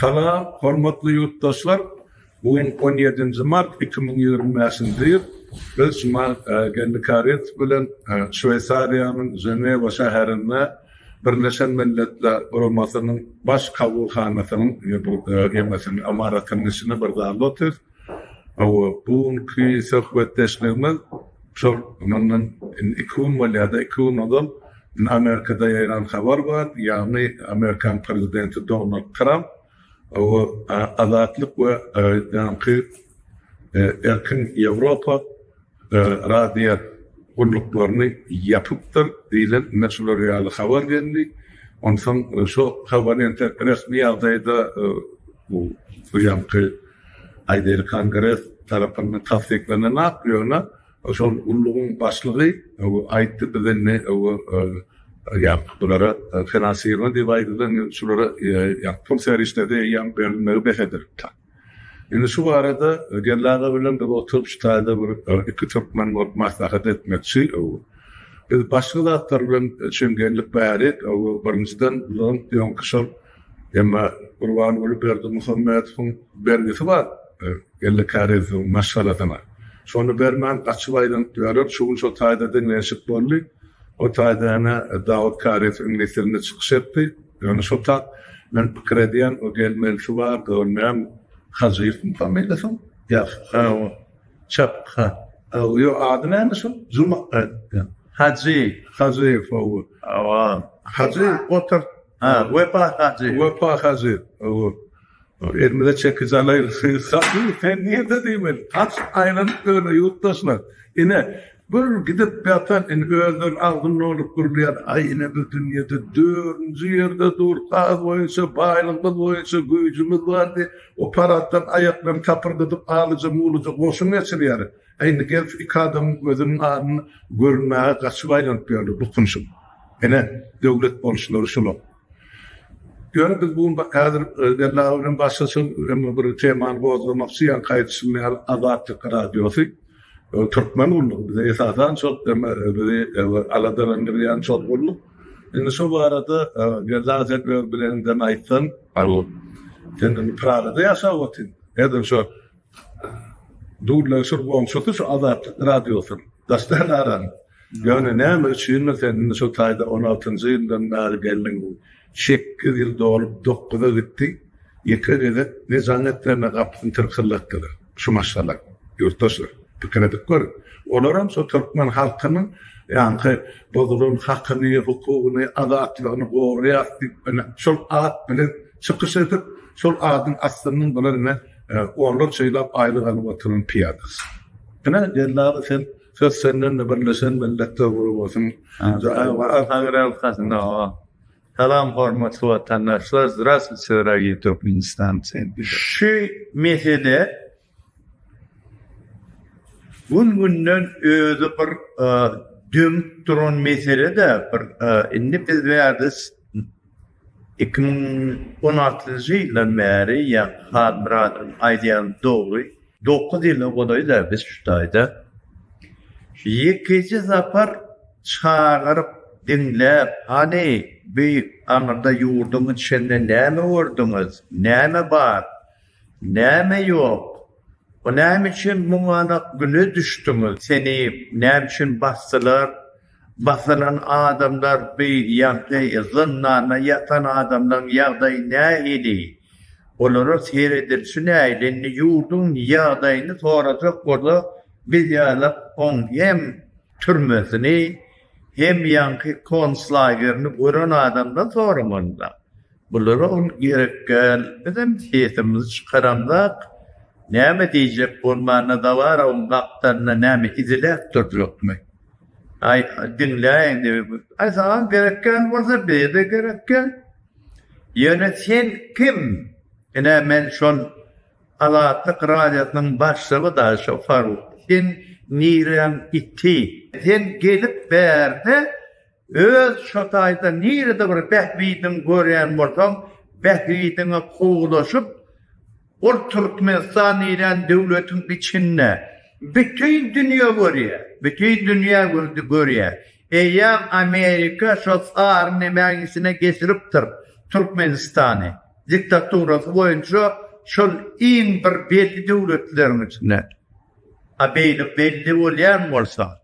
Salam, hormatly ýurtdaşlar! Bu gün on ýedinji mart 2025-nji ýyl. Biz Juman Geldi Karyzow bilen Şweýsariýanyň Ženewa şäherinde Birleşen Milletler Guramasynyň Baş kabulhanasynyň ymaratynyň içinde bir zalda otyrys. Hawa, bu günki söhbetdeşligimiz şol mundan indi iki gün bolýar-da, iki gün ozal Amerikada ýaýran habar bar, ýagny Amerikan prezidenti Donald Tramp Azatlyk we ýaňky Erkin Ýewropa radio gulluklaryny ýapypdyr diýlen ine şular ýaly habar geldi. Onsoň şo habar entek resmi ýagdaýda bu ýaňky aýdaýly kongres tarapyndan tassyklananak, ýöne şol gullugyň başlygy aýtdy biz indi ýaňky bulara finansirme diýip aýdylan şulara ýaňky pul serişdesi eýýäm berilmegi bes edilipdir. Indi şu barada Geldi aga bilen biz oturyp şu taýda bir iki türkmen bolup maslahat etmekçi. Biz başga zatlar bilen üçin geldik bärik. Birinjiden bularyň öňki şol emma Gurbanguly Berdimuhamedowyň bergisi bar Geldi Kärizowyň maşgalasyna. Şony bermän gaçyp aýlanyp ýörler. Şu gün şo taýda diňlenişik boldy. O taýda ýene Dawut Kärizow iňlis dilinde çykyş etdi. Ýöne şo tap men pikir edýän o gelmelisi bar görmeýän Hajyýewmi familiýasy? Ýa ha Çap ha. Ýok ady näme şol? Juma Hajy. Hajyýew hawa. Hawa. Hajy otur. Ha Wepa Hajy. Wepa Hajy. Hawa. Elimize çekiç alaýyl. Sen nirde diýmeli? Gaç aýlanyp ýörme ýurtdaşlar. Ine, bir gidip ýatan indi özleri agzyny dolup gürleýär. Aý ine biz dünýede dördünji ýerde dur, gaz boýunça, baýlygymyz boýunça güýjümiz bar diýip, o paraddan aýaklaryny tapyrdadyp alyja-mulyja goşun geçirýär. Aý indi gelip iki adamyň gözüniň alnynda görünmäge gaçyp aýlanyp ýörler bukunyşyp. Ine, döwlet boluşlary şular. Ýöne biz bu gün häzir Geldi aga bilen başgaça bir temany gozgamakçy, ýaňky aýdyşym ýaly Azatlyk Radiosy türkmen gullugy bize esasan şol bizi aladalandyrýan şol gulluk. Indi şo barada Geldi aga sen öz bileniňden aýtsaň. Sen indi Pragada ýaşap otyrň. Edil şo Dürleşir goňşusy şu Azatlyk Radiosynyň. Daş däl araň. Ýöne näme üçindir sen indi şu taýda on altynjy ýyldan bäri geldiň, sekiz ýyl dolup dokuza gitdi, ýeke gezek ne jaň etdiler, ne gapysyny tyrkyldatdylar şu maşgala. Ýurtdaşlar, pikir edip görüň. Olaram şu türkmen halkynyň ýaňky bozulan hakyny, hukugyny, azatlygyny goraýas diýip ine şol at bilen çykyş edip, şol adyň astyndan bular ine onlarça ýyllap aýlyk alyp oturan pyýadasy. Ine, Geldi aga sen Söz senden-de Birleşen Milletler Guramasynyň Salam hormatly watandaşlar, Zdravstvuyte dorogiye Türkmenistanцы. Şu mesele gün-günden özi bir dömüp duran mesele-de bir indi biz bärde 2016-njy ýyldan bäri ýa Halmyradyň aýdýany dogry 9 ýyla golaý-da biz şu taýda ýekeje sapar çagyryp diňläp, hany bi aňyrda ýurduň içinde näme gördüňiz, näme bar, näme ýok, o näme üçin muňanak güne düşdüňiz, seni näme üçin basdylar, basylan adamlar bi ýagdaý zyndanda ýatan adamlaryň ýagdaýy nähili, Olara seredilişi nähili? Indi ýurduň ýagdaýyny sorajak bolsa, biz ýalak oň hem türmesini, hem ýaňky konslagerini gören adamdan soramaly-da. Bulara ol gerek däl. Bizem sesimizi çykaramzak, näme diýjek bolmanda Zawarowyň gapdalynda näme iziläp durjakmy? Aý, diňläýiň diýip. Aý, saňa gerek däl bolsa, bize-de gerek däl. Ýöne sen kim? Ine men şol Azatlyk radiosynyň başlygy-da şo Faruk. Sen niräň iti? Sen gelip bärde öz şo taýda nirede bir bähbidiňi görýän bolsaň, bähbidiňe kowlaşyp, ol Türkmenistan diýlen döwletiň içinde bütin dünýe görýär, bütin dünýä görýär. Eýýäm Amerika şo sary nemäň içine geçiripdir Türkmenistany. diktaturasy boýunça şol iň bir belli döwletleriň içinde. A beýle belli bolýan bolsa,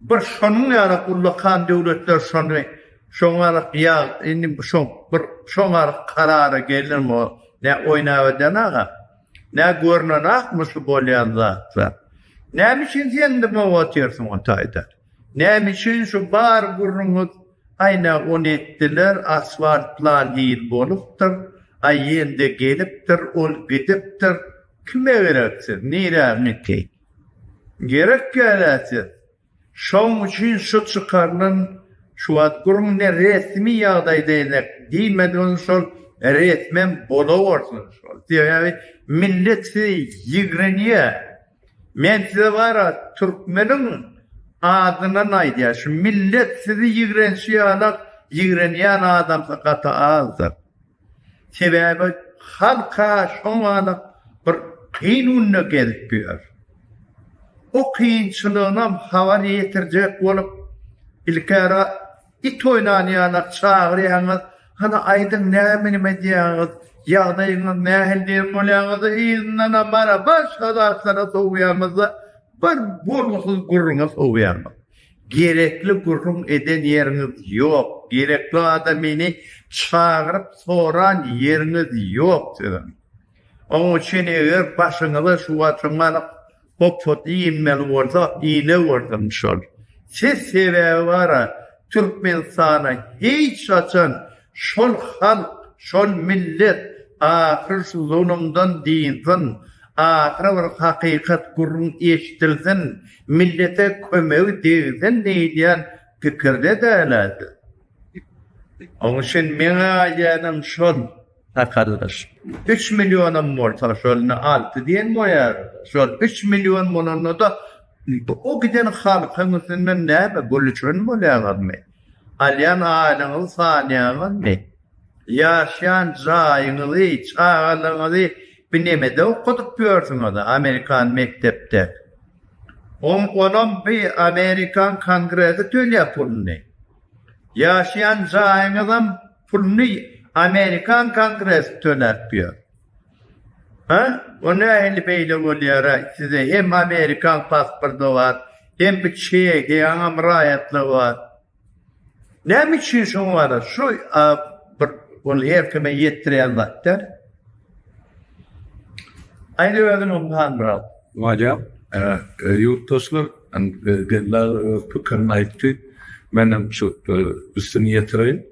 bir şonuň ýaly ullakan döwletler şony şoňa ýa indi şo bir şoňa karara gelenmi nä oýnap eden aga? Nä görnenakmy şu bolýan zatlar? Näme üçin sen dymyp otyrsyň o taýda? Näme üçin şu bar gürrüňiz aý nä ony etdiler asfalt plan hil bolupdyr, aý ýende gelipdir, ol gidipdir, kime gerek siz, niräňiki? Gerek dälä siz. Şoň üçin şu çykarylan şu wagt gürrüň ne resmi ýagdaýda edek diýmedigiň şol resmem bolawersin şol. Sebäbi millet sizi ýigrenýär. Men size bara türkmeniň adyndan aýdýan şu millet sizi ýigrenşi ýalak ýigrenýän adamsy gaty azdyr. Sebäbi halk-a şoňalyk bir kyn günde gezip ýör. O kynçylygynam habar ýetirjek bolup, ilk-ä it oýnan ýalak çagyrýaňyz, hany aýdyň näme nime diýýäňiz, ýagdaýyňyz nähili diýen bolýaňyz-da, yzyndanam bara başga zatlara sowýaňyz-da, bir bolgusyz gürrüňe sowýaňyz. Gerekli gürrüň eden ýeriňiz ýok, gerekli adamyny çagyryp soran ýeriňiz ýok siziň. Oň üçin eger başyňyza şu wagt şuňalyk hopbat inmeli bolsa, inewersin şol. Siz sebäbi bara Türkmenistana hiç haçan şol halk, şol millet ahyr şu zulumdan dynsyn, ahyr bir hakykat gürrüň eşdilsin, millete kömegi degsin diýilýän pikirde dälä siz. Oň üçin meň aýdýanym şol. Sakaldaş. Üç millionam bolsa şol indi alty diýen bolýar. Şol üç million bolanda-da o giden halkyň üstünden näme gülüşen bolýaňyzmy? Alýan aýlygyňyzy sanýaňyzmy? Ýaşaýan jaýyňyzy, çagalaryňyzy bir nemede okadyp ýörsüňiz, amerikan mekdepde. Onam bir amerikan kongresi tölýär puluny. Ýaşaýan jaýyňyzam puluny amerikan kongresi töläp ýör. Hä? O nähili beýle bolýar-a? Size hem amerikan pasporty bar, hem bir Çehiýaňam raýatlygy bar. Näme üçin şoňa gara şu bir ol her kime ýetdirýän zat däl. Aýdy özüňiz Hanmyrat. Bolýar. Ýurtdaşlar, Geldi aga öz pikirini aýtdy. Menem şu üstüni ýetireýin.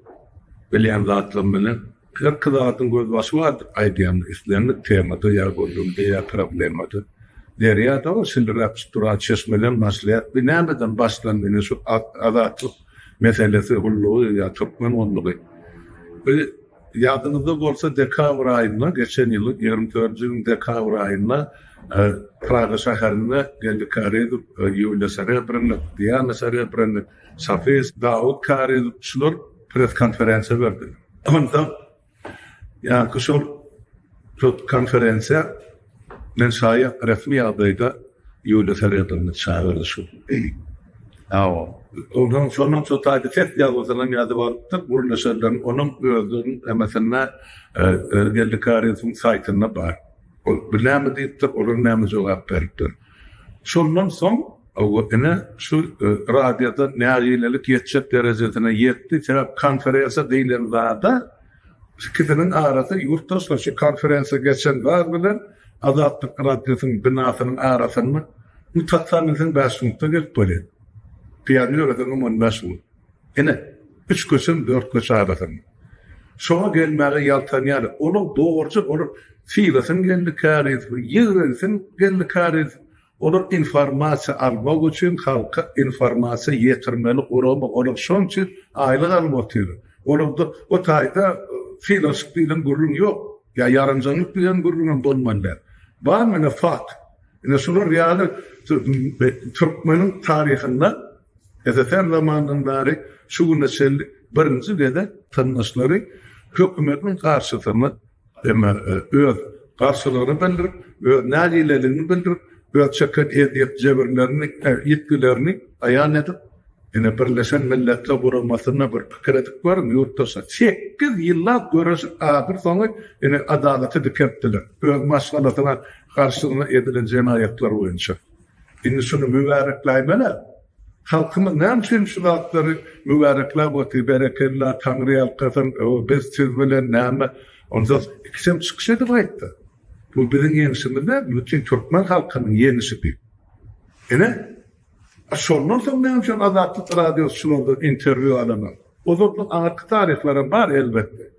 Bilýän zatlarym bilen. Herki zadyň gözbaşy bardyr aýdýan islendik temada ýa gürrüňde ýa problemada. Derýa-da ol şildiräp duran çeşmeden başlaýar. Bu nämeden başlandy ine şu Azatlyk meselesi gullugy ýa türkmen gullugy. Bu ýadyňyzda bolsa dekabr aýynda geçen ýylyň 24-nji ýylyň dekabr aýynda Praga şäherinde Geldi Kärizow, Ýuliýa Serebrennik, Diana Serebrennik, Safi Dawut Kärizow şular press konferensiýa berdiler. Onsoň ýaňky şol şol konferensiýa men şaýat resmi ýagdaýda Ýuliýa Serebrennik çagyrdy şu. Hawa. Onsoň şondan şo taýda ses ýazgysynam ýazyp alypdyr, gürleşenlerini onuň özleriniň hemmesinde Geldi Kärizowyň saýtynda bar. Ol bir näme diýipdir, olar näme jogap beripdir. Şondan soň ine şu radioda nägilelik ýetjek derejesine ýetdi. Sebäp konferensiýa diýlen zada ikisiniň arasy ýurtdaşlar şu konferensiýa geçen zat bilen Azatlyk radiosynyň binasynyň arasynda bu taksa münseň bäş minutda gelip bolýar. Pyýada ýöreseňem on bäş minut. Ine, üç köçem dört köçe arasynda. Şoňa gelmäge ýaltanýarlar. Olar dogruçyl, olar sylasyn geldi käriz, ýigrensin geldi käriz. Olar informasiýa almak üçin halka informasiýa ýetirmeli gurama. Olar şoň üçin aýlyk alyp otyrlar. Olarda o taýda sylaşyk diýlen gürrüň ýok. Ýa ýaranjaňlyk diýen gürrüňem bolmaly däl. Bar mine fakt. Ine şular ýaly türkmeniň taryhynda SSR zamanyndan bäri şu güne çenli birinji gezek watandaşlary hökümetiň garşysyna eme öz garşylygyny bildirip, öz nägileligini bildirip, öz çeken ezýet-jebirlerini, ýitgilerini aýan edip. Ine Birleşen Milletler Guramasynda bir pikir edip görüň ýurtdaşlar. 8 ýyllap göreşip ahyr soňy ine adalaty dikeltdiler. Öz maşgalasyna garşysyna edilen jenaýatlar boýunça. Indi şuny mübärekläýmeli. Halkymyz näme üçin şu zatlary mübärekläp otyr, berekella, Taňry ýalkasyn, biz siz bilen näme. Onsoň ikisem çykyş edip aýtdy. Bu biziň ýeňşimiz däl, bütin türkmen halkynyň ýeňşi diýip. Ine, şondan soň näme üçin Azatlyk Radiosy şulardan interwýu alanok? Ozaldan aňyrky taryhlaram bar elbetde.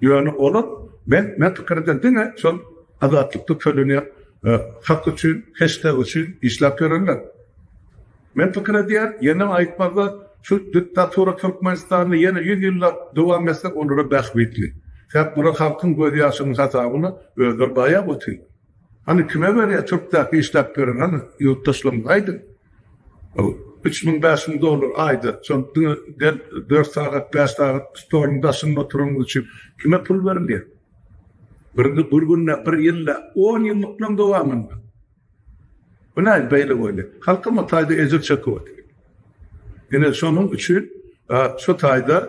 Ýöne olar men men pikir edýän diňe şol Azatlykda tölenýän hak üçin, heşteg üçin işläp ýörenler. Men pikir edýän, ýenem aýtmazda şu diktatura Türkmenistanda ýene 100 ýyllap dowam etse olara bähbitli. Sebäp bular halkyň gözýaşynyň hasabyna özleri baýap otyrlar. Hany kime berýär türkdäki işläp beren hany ýurtdaşlarymyz aýdyň. 3000 5000 dollar aýda şol diňe gel 4 sagat 5 sagat stoluň daşynda oturanyňyz üçin kime pul berilýär? Bir, bir günde bir ýylda 10 ýyllyklaryň dowamynda. Bu näme beýle bolýar? Halkym o taýda ejir çekip otyr. Ine şonuň üçin şu taýda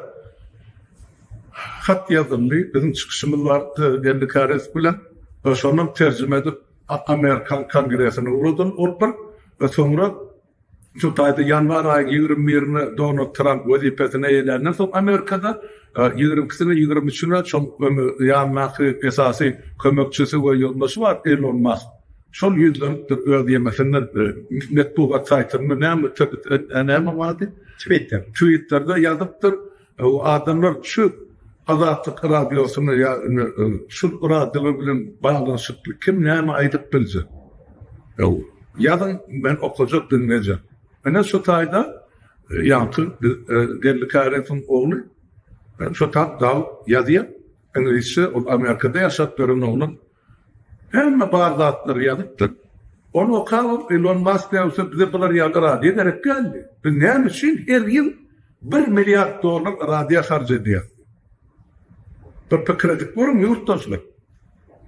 hat ýazyldy, biziň çykyşymyz bar Geldi Kärezow bilen. Şondan terjime edip Amerikan Kongresine ugradyldy ol bir we soňra şu taýda ýanwar aýyň 21-ine Donald Tramp wezipesine eýeländen soň Amerikada 22-sine 23-üne şol ýanyndaky esasy kömekçisi we ýoldaşy bar Elon Musk. Şol ýüzlenipdir öz ýemesinden metbugat saýtynda näme näme bardy? Twitter. Twitterde ýazypdyr. Adamlar şu Azatlyk radiosyny ýa şu radiolar bilen baglanyşykly kim näme aýdyp biljek? Ýazyň men okajak diňlejek. Ine şu taýda ýaňky Geldi Kärewiň ogly şu tap Dawut ýazýar. Iňlisçe ol Amerikada ýaşap ýören oglan. Hemme bar zatlary ýazypdyr. Ony okabam Elon Musk näme bize bular ýaly radio gerek däldi. Biz näme üçin her ýyl 1 milliard dollar radio harç edýäris? Bir pikir edip görüň ýurtdaşlar.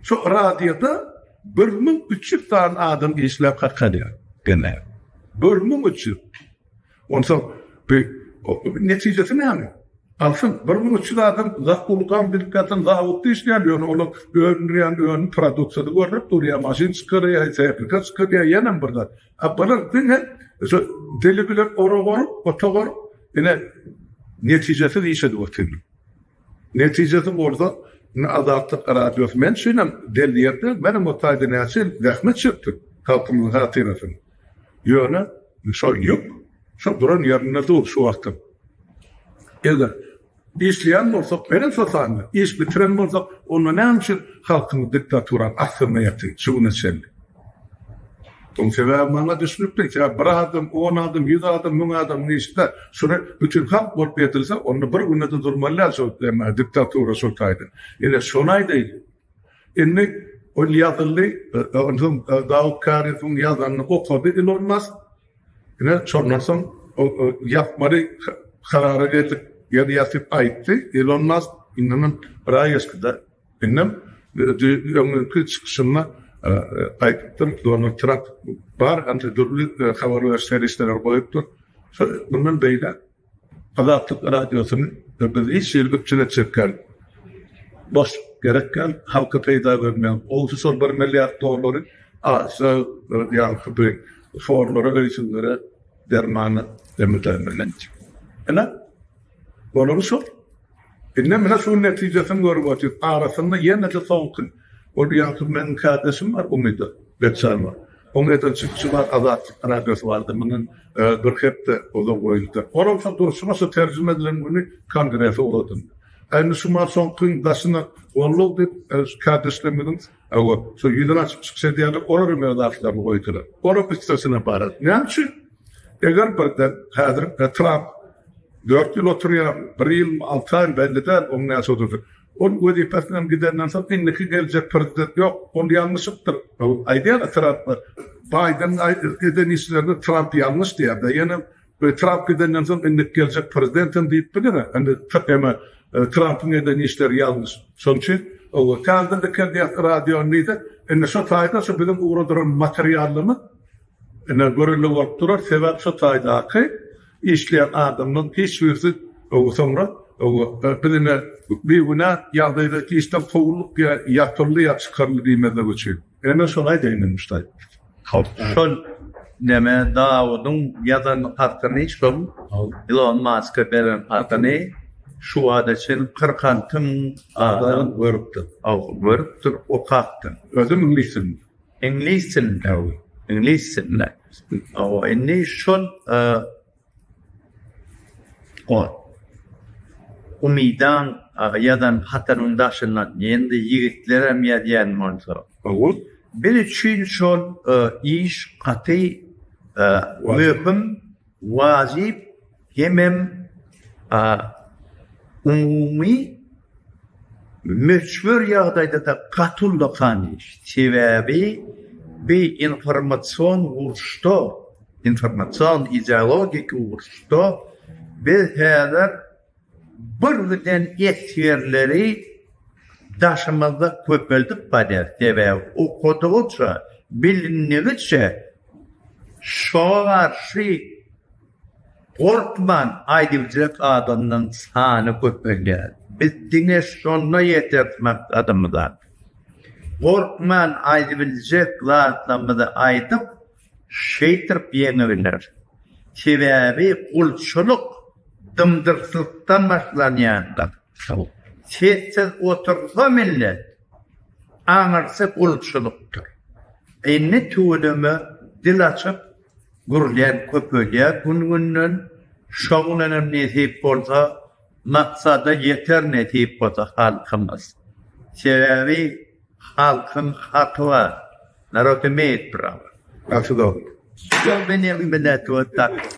Şu radioda 1300 sany adam işläp hak alýar. Gene. 1300. Onsoň bu netijesi näme? Alsyn, 1300 adam ulgam bilip ýatan zawodda işleýär, ýöne olar öndürýän önüm produksiýasy görnüp dur, ýa maşyn çykarýar, tehnika çykarýar, ýenem bir zat. A bular diňe şu dili bilen orak orup, otag orup, ine netijesiz iş edip otyrlar. Netijesi bolsa, indi Azatlyk Radiosy men üçinem belli ýerde, menem o taýda näçe ýyl zähmet çekdim halkymyzyň hatyrasyna. Ýöne şol ýük şo duran ýerinde dur şu wagtam. Eger işleýän bolsak, menem şo sanda, iş bitiren bolsak, onda näme üçin halkymyz diktaturanyň astynda ýatyr şu güne çenli? Oň sebäbi maňa düşnükli. Sebäbi bir adam, on adam, ýüz adam, müň adamyň işi-de şuny bütin halk bolup edilse, onda bir günde-de durmaly däl şol diktatura şol taýda. Ine şony aýdaýyn. Indi ol ýazyldy, onsoň Dawut Karyýewiň ýazanyny okady Ilon Mask. Ine şondan soň ýapmaly karara geldik. Ýer ýatyp aýtdy Ilon Mask. Indenem bir aý geçdi-de. Indem öňňinki çykyşynda aýdypdyr, Donald Tramp bar, indi dürli habar beriş serişdeleri goýupdyr. Mundan beýläk Azatlyk Radiosyny biz hiç hili üpjün etjek däl. Boş, gerek däl, halka peýda bermeýän. Gowusy şol bir milliard dollary aşa ýaňky bir forlara, öýsüzlere dermana emedäýmeli. Ine, bolany şol. Indi mine şuň netijesini görüp otyrys. Arasynda ýene-de soňky ol ýaňky meniň kärdeşim bar Umyda Bekjanowa. Oň eden çykyşy bar Azatlyk radiosy barada mundan bir hepde ozal goýuldy. Olam şo durşuna şo terjime edilen güni kongrese ugradyldy. A indi şu mal soňkyň daşyna gollag diýip kärdeşlerimiziň hawa şo ýüzüni açyp çykyş edýärler olar hem öz zatlaryny goýdular. Olam üstesine barar. Näme üçin? Eger birden häzir Tramp dört ýyl oturýar, bir ýylmy, alty aýmy belli däl, oň näçe oturjak. Ol wezipesinden gidenden soň indiki geljek prezident ýok, ol ýalňyşypdyr. Aýdýar Tramp Baýden eden işlerini Tramp ýalňyş diýýär-de, ýene Tramp gidenden soň indiki geljek prezident hem diýip biler. Indi eme Trampyň eden işleri ýalňyş. Şonuň üçin täzeden dikeldýäs radiony diýse, indi şo taýda şu biziň ugradyran materialymyz Ine görelde bolup durar, sebäp şo taýdaky. işleýän adamlaryň hiç birisi soňra biz ine bigünä ýagdaýda işden kowuldyk ýa ýatyryldy ýa çykaryldy diýmezlik üçin. Ine men şony aýdaýyn men muşdaý. Şol neme Dawudyň ýazan hatyny şol Ilon Maska beren hatyny şu wagta çenli 46 müň adam görüpdir. Görüpdir, okapdyr. Özem iňlis dilinde. Iňlis dilinde. Iňlis dilinde. Hawa, indi şol Umydaň ýazan hatynyň daşyndan ýene-de ýigitlerem ýazýan bolsa. Biz üçin şol iş gaty möhüm, wajyp hemem umumy möçber ýagdaýda-da gaty ullakan iş. Sebäbi bi informasion uruşda, informasion ideologik uruşda biz häzir bir giden esgerleri daşymyzda köpeldip barýarys. Sebäbi okadygyça, bilindigiçe şoňa garşy Gorkman aýdyljak adamlaň sany köpelýär. Biz diňe şonda ýeteris maksadymyza. Gorkman aýdybiljek zatlarymyzy aýdyp, şeýtirip ýeňebileris. Sebäbi gulçulyk dymdyrsylykdan başlanýandyr. Sessiz otursa millet, aňyrsy gulçulykdyr. Indi tüweleme dil açyp Gürleýän köpelýär gün-günden, şoň bilenem nesip bolsa maksada ýeter nesip bolsa halkymyz. Sebäbi halkyň haky bar. Narod imeýet prawa. Gaty dogry. Şol menem bilet we tak.